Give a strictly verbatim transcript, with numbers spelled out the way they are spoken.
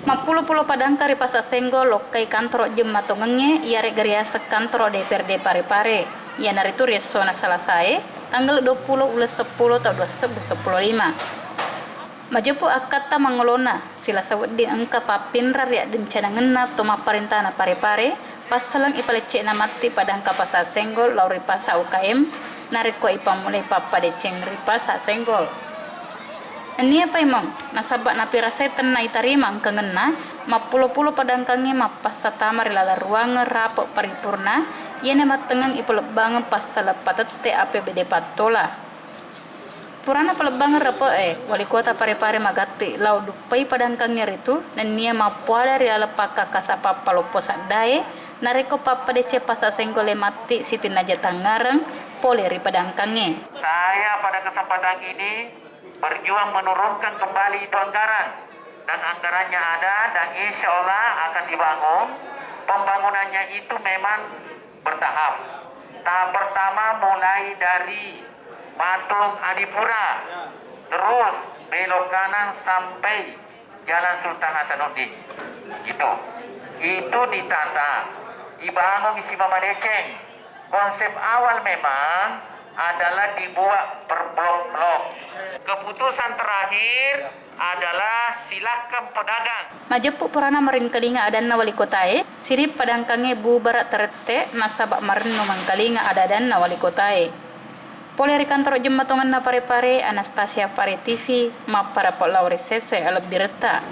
Mappulo-pulo padangkang ri Pasa Senggol lokkai kantoro jemmatongengnge iyare'ga riaseng kantoro D P R D Pare-Pare, iyanaritu ri essona Salasae, tanggal duappulo uleng seppulo taung dua sebbu seppulo lima. Majeppu akkatta mangolona, silasa wedding engka pappinra ri addencanangenna to mapparentana Pare-Pare, passaleng ipalecce'na matti padangkang Pasa Senggol lao ri Pasa U K M, narekko ipammulai pappadeceng ri Pasa Senggol. Nennia paimeng, nasaba napirasai tenna itarima engkangenna, mappulo-pulo padangkangnge mappassa tama ri laleng ruangeng rape' paripurna, iyana mattengeng ipolebbangeng passaleng patette A P B D pattola. Purana palebbangeng rape'e, Wali Kota Pare-Pare magatti lao duppai padangkangnge ritu, nennia mappuada ri laleng pakkakkasa pappaloppo saddae, narekko pappadeceng Pasa Senggol e matti sitinnaja tangngareng pole ri padangkangnge. Saya pada kesempatan ini berjuang menurunkan kembali itu anggaran. Dan anggarannya ada dan insya Allah akan dibangun. Pembangunannya itu memang bertahap. Tahap pertama mulai dari Patung Adipura, terus belok kanan sampai Jalan Sultan Hasanuddin. Gitu. Itu ditata, dibangun isi Mama Deceng. Konsep awal memang adalah dibuat per blok-blok. Keputusan terakhir adalah silakan pedagang. Majeppu purana maringkalinga adanna Wali Kotae, siri padangkangnge bubara tarette nasaba marennu mengkalinga ada-adanna Wali Kotae. Pole ri kantoro jemmatongenna Pare-Pare, Anastasia, Pare T V, mapparapo lao ri sese alebbiretta.